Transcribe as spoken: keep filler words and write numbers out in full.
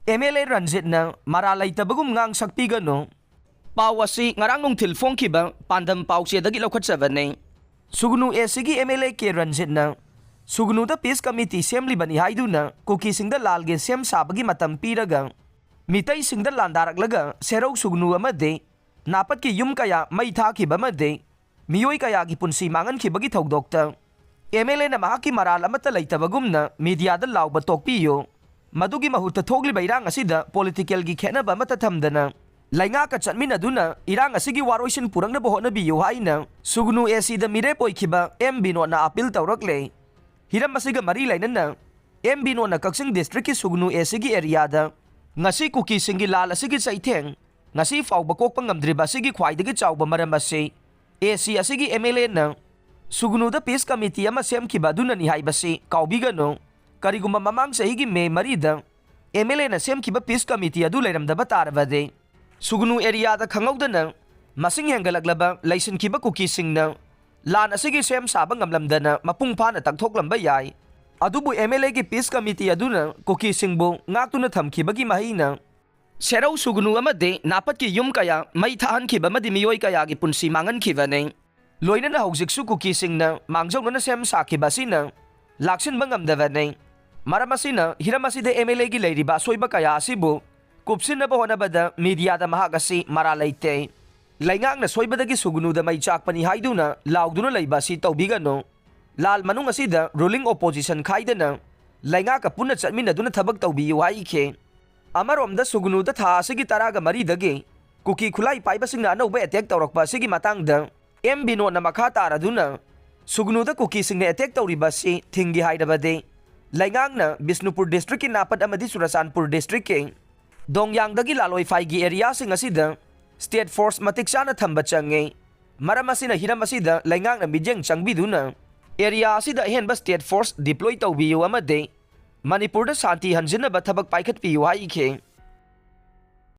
M L ꯑꯦ ꯔꯟꯖꯤꯠꯅ ꯃꯔꯥꯜ ꯂꯩꯇꯕꯒꯨꯝ ꯉꯥꯡ ꯁꯛꯄꯤꯒꯅꯨ꯫ ꯄꯥꯎ ꯑꯁꯤ ꯉꯔꯥꯡ ꯅꯨꯡꯊꯤꯜ ꯐꯣꯡꯈꯤꯕ ꯄꯥꯟꯗꯝ ꯄꯥꯎꯆꯦꯗꯒꯤ ꯂꯧꯈꯠꯆꯕꯅꯤ꯫ ꯁꯨꯒꯅꯨ ꯑꯦ ꯁꯤꯒꯤ ꯑꯦꯝ ꯑꯦꯜ ꯑꯦ ꯀꯦ ꯔꯟꯖꯤꯠꯅ ꯁꯨꯒꯅꯨꯗ ꯄꯤꯁ ꯀꯃꯤꯇꯤ ꯁꯦꯝꯂꯤꯕꯅꯤ ꯍꯥꯏꯗꯨꯅ ꯀꯨꯀꯤꯁꯤꯡꯗ ꯂꯥꯜꯒꯤ ꯁꯦꯝ ꯁꯥꯕꯒꯤ ꯃꯇꯝ ꯄꯤꯔꯒ ꯃꯤꯇꯩꯁꯤꯡꯗ ꯂꯥꯟꯗꯥꯔꯛꯂꯒ ꯁꯦꯔꯧ ꯁꯨꯒꯅꯨ ꯑꯃꯗꯤ ꯅꯥꯄꯠꯀꯤ ꯌꯨꯝ ꯀꯌꯥ ꯃꯩ ꯊꯥꯈꯤꯕ ꯑꯃꯗꯤ ꯃꯤꯑꯣꯏ ꯀꯌꯥꯒꯤ ꯄꯨꯟꯁꯤ ꯃꯥꯡꯍꯟꯈꯤꯕꯒꯤ ꯊꯧꯗꯣꯛꯇ ꯑꯦꯝ ꯑꯦꯜ ꯑꯦꯅ ꯃꯍꯥꯛꯀꯤ ꯃꯔꯥꯜ ꯑꯃꯠꯇ ꯂꯩꯇꯕꯒꯨꯝꯅ ꯃꯤꯗꯤꯌꯥꯗ ꯂꯥꯎꯕ ꯇꯣꯛꯄꯤꯌꯨ꯫ ꯃꯗꯨꯒꯤ ꯃꯍꯨꯠꯇ ꯊꯣꯛꯂꯤꯕ ꯏꯔꯥꯡ ꯑꯁꯤꯗ ꯄꯣꯂꯤꯇꯤꯀꯦꯜꯒꯤ ꯈꯦꯠꯅꯕ ꯑꯃꯠꯇ ꯊꯝꯗꯅ ꯂꯩꯉꯥꯛꯀ ꯆꯠꯃꯤꯟꯅꯗꯨꯅ ꯏꯔꯥꯡ ꯑꯁꯤꯒꯤ ꯋꯥꯔꯣꯏꯁꯤꯟ ꯄꯨꯔꯛꯅꯕ ꯍꯣꯠꯅꯕꯤꯌꯨ ꯍꯥꯏꯅ ꯁꯨꯒꯅꯨ ꯑꯦ ꯁꯤꯗ ꯃꯤꯔꯦꯞ ꯑꯣꯏꯈꯤꯕ ꯑꯦꯝ ꯕꯤꯅꯣꯗꯅ ꯑꯥꯄꯤꯜ ꯇꯧꯔꯛꯂꯦ꯫ ꯍꯤꯔꯝ ꯑꯁꯤꯒ ꯃꯔꯤ ꯂꯩꯅꯅ ꯑꯦꯝ ꯕꯤꯅꯣꯗꯅ ꯀꯛꯆꯤꯡ ꯗꯤꯁꯇ꯭ꯔꯤꯛꯀꯤ ꯁꯨꯒꯅꯨ ꯑꯦ ꯁꯤꯒꯤ ꯑꯦꯔꯤꯌꯥꯗ ꯉꯁꯤ ꯀꯨꯀꯤꯁꯤꯡꯒꯤ ꯂꯥꯜ ꯑꯁꯤꯒꯤ ꯆꯩꯊꯦꯡ ꯉꯁꯤ ꯐꯥꯎꯕ ꯀꯣꯛꯄ ꯉꯝꯗ꯭ꯔꯤꯕ ꯑꯁꯤꯒꯤ ꯈ꯭ꯋꯥꯏꯗꯒꯤ ꯆꯥꯎꯕ ꯃꯔꯝ ꯑꯁꯤ ꯑꯦ ꯁꯤ ꯑꯁꯤꯒꯤ ꯑꯦꯝ ꯑꯦꯜ ꯑꯦꯅ ꯁꯨꯒꯅꯨꯗ ꯄꯤꯁ ꯀꯃꯤꯇꯤ ꯑꯃ ꯁꯦꯝꯈꯤꯕ ꯑꯗꯨꯅꯅꯤ ꯍꯥꯏꯕꯁꯤ ꯀꯥꯎꯕꯤꯒꯅꯨ꯫ ꯀꯔꯤꯒꯨꯝꯕ ꯃꯃꯥꯡ ꯆꯍꯤꯒꯤ ꯃꯦ ꯃꯔꯤꯗ ꯑꯦꯝ ꯑꯦꯜ ꯑꯦꯅ ꯁꯦꯝꯈꯤꯕ ꯄꯤꯁ ꯀꯃꯤꯇꯤ ꯑꯗꯨ ꯂꯩꯔꯝꯗꯕ ꯇꯥꯔꯕꯗꯤ ꯁꯨꯒꯅꯨ ꯑꯦꯔꯤꯌꯥꯗ ꯈꯪꯍꯧꯗꯅ ꯃꯁꯤꯡ ꯍꯦꯟꯒꯠꯂꯛꯂꯕ ꯂꯩꯁꯤꯟꯈꯤꯕ ꯀꯨꯀꯤꯁꯤꯡꯅ ꯂꯥꯟ ꯑꯁꯤꯒꯤ ꯁꯦꯝ ꯁꯥꯕ ꯉꯝꯂꯝꯗꯅ ꯃꯄꯨꯡ ꯐꯥꯅ ꯇꯥꯛꯊꯣꯛꯂꯝꯕ ꯌꯥꯏ꯫ ꯑꯗꯨꯕꯨ ꯑꯦꯝ ꯑꯦꯜ ꯑꯦꯒꯤ ꯄꯤꯁ ꯀꯃꯤꯇꯤ ꯑꯗꯨꯅ ꯀꯨꯀꯤꯁꯤꯡꯕꯨ ꯉꯥꯛꯇꯨꯅ ꯊꯝꯈꯤꯕꯒꯤ ꯃꯍꯩꯅ ꯁꯦꯔꯧ ꯁꯨꯒꯅꯨ ꯑꯃꯗꯤ ꯅꯥꯄꯠꯀꯤ ꯌꯨꯝ ꯀꯌꯥ ꯃꯩ ꯊꯥꯍꯟꯈꯤꯕ ꯑꯃꯗꯤ ꯃꯤꯑꯣꯏ ꯀꯌꯥꯒꯤ ꯄꯨꯟꯁꯤ ꯃꯥꯡꯍꯟꯈꯤꯕꯅꯤ꯫ ꯂꯣꯏꯅꯅ ꯍꯧꯖꯤꯛꯁꯨ ꯀꯨꯀꯤꯁꯤꯡꯅ ꯃꯥꯡꯖꯧꯅꯅ ꯁꯦꯝ ꯁꯥꯈꯤꯕ ꯑꯁꯤꯅ ꯂꯥꯛꯁꯤꯟꯕ ꯉꯝꯗꯕꯅꯤ꯫ ꯃꯔꯝ ꯑꯁꯤꯅ ꯍꯤꯔꯝ ꯑꯁꯤꯗ ꯑꯦꯝ ꯑꯦꯜ ꯑꯦꯒꯤ ꯂꯩꯔꯤꯕ ꯑꯁꯣꯏꯕ ꯀꯌꯥ ꯑꯁꯤꯕꯨ ꯀꯨꯞꯁꯤꯟꯅꯕ ꯍꯣꯠꯅꯕꯗ ꯃꯤꯗꯤꯌꯥꯗ ꯃꯍꯥꯛ ꯑꯁꯤ ꯃꯔꯥꯜ ꯂꯩꯇꯦ꯫ ꯂꯩꯉꯥꯛꯅ ꯁꯣꯏꯕꯗꯒꯤ ꯁꯨꯒꯅꯨꯗ ꯃꯩ ꯆꯥꯛꯄꯅꯤ ꯍꯥꯏꯗꯨꯅ ꯂꯥꯎꯗꯨꯅ ꯂꯩꯕ ꯑꯁꯤ ꯇꯧꯕꯤꯒꯅꯨ꯫ ꯂꯥꯜ ꯃꯅꯨꯡ ꯑꯁꯤꯗ ꯔꯨꯂꯤꯡ ꯑꯣꯄꯣꯖꯤꯁꯟ ꯈꯥꯏꯗꯅ ꯂꯩꯉꯥꯛꯀ ꯄꯨꯟꯅ ꯆꯠꯃꯤꯟꯅꯗꯨꯅ ꯊꯕꯛ ꯇꯧꯕꯤꯌꯨ ꯍꯥꯏꯈꯤ꯫ ꯑꯃꯔꯣꯝꯗ ꯁꯨꯒꯅꯨꯗ ꯊꯥ ꯑꯁꯤꯒꯤ ꯇꯔꯥꯒ ꯃꯔꯤꯗꯒꯤ ꯀꯨꯀꯤ ꯈꯨꯠꯂꯥꯏ ꯄꯥꯏꯕꯁꯤꯡꯅ ꯑꯅꯧꯕ ꯑꯦꯇꯦꯛ ꯇꯧꯔꯛꯄ ꯑꯁꯤꯒꯤ ꯃꯇꯥꯡꯗ ꯑꯦꯝ ꯕꯤꯅꯣꯗꯅ ꯃꯈꯥ ꯇꯥꯔꯗꯨꯅ ꯁꯨꯒꯅꯨꯗ ꯀꯨꯀꯤꯁꯤꯡꯅ ꯑꯦꯇꯦꯛ ꯇꯧꯔꯤꯕ ꯑꯁꯤ ꯊꯤꯡꯒꯦ ꯍꯥꯏꯔꯕꯗꯤ ꯂꯩꯉꯥꯛꯅ ꯕꯤꯁꯅꯨꯄꯨꯔ ꯗꯤꯁꯇ꯭ꯔꯤꯛꯀꯤ ꯅꯥꯄꯠ ꯑꯃꯗꯤ ꯆꯨꯔꯆꯥꯟꯄꯨꯔ ꯗꯤꯁꯇ꯭ꯔꯤꯛꯀꯤ ꯗꯣꯡꯌꯥꯡꯗꯒꯤ ꯂꯥꯂꯣꯏꯐꯥꯏꯒꯤ ꯑꯦꯔꯤꯌꯥꯁꯤꯡ ꯑꯁꯤꯗ ꯁ꯭ꯇꯦꯠ ꯐꯣꯔꯁ ꯃꯇꯤꯛ ꯆꯥꯅ ꯊꯝꯕ ꯆꯪꯉꯤ꯫ ꯃꯔꯝ ꯑꯁꯤꯅ ꯍꯤꯔꯝ ꯑꯁꯤꯗ ꯂꯩꯉꯥꯛꯅ ꯃꯤꯠꯌꯦꯡ ꯆꯪꯕꯤꯗꯨꯅ ꯑꯦꯔꯤꯌꯥ ꯑꯁꯤꯗ ꯑꯍꯦꯟꯕ ꯁ꯭ꯇꯦꯠ ꯐꯣꯔꯁ ꯗꯤꯄ꯭ꯂꯣꯏ ꯇꯧꯕꯤꯌꯨ ꯑꯃꯗꯤ ꯃꯅꯤꯄꯨꯔꯗ ꯁꯥꯟꯇꯤ ꯍꯟꯖꯤꯟꯅꯕ ꯊꯕꯛ ꯄꯥꯏꯈꯠꯄꯤꯌꯨ ꯍꯥꯏꯈꯤ꯫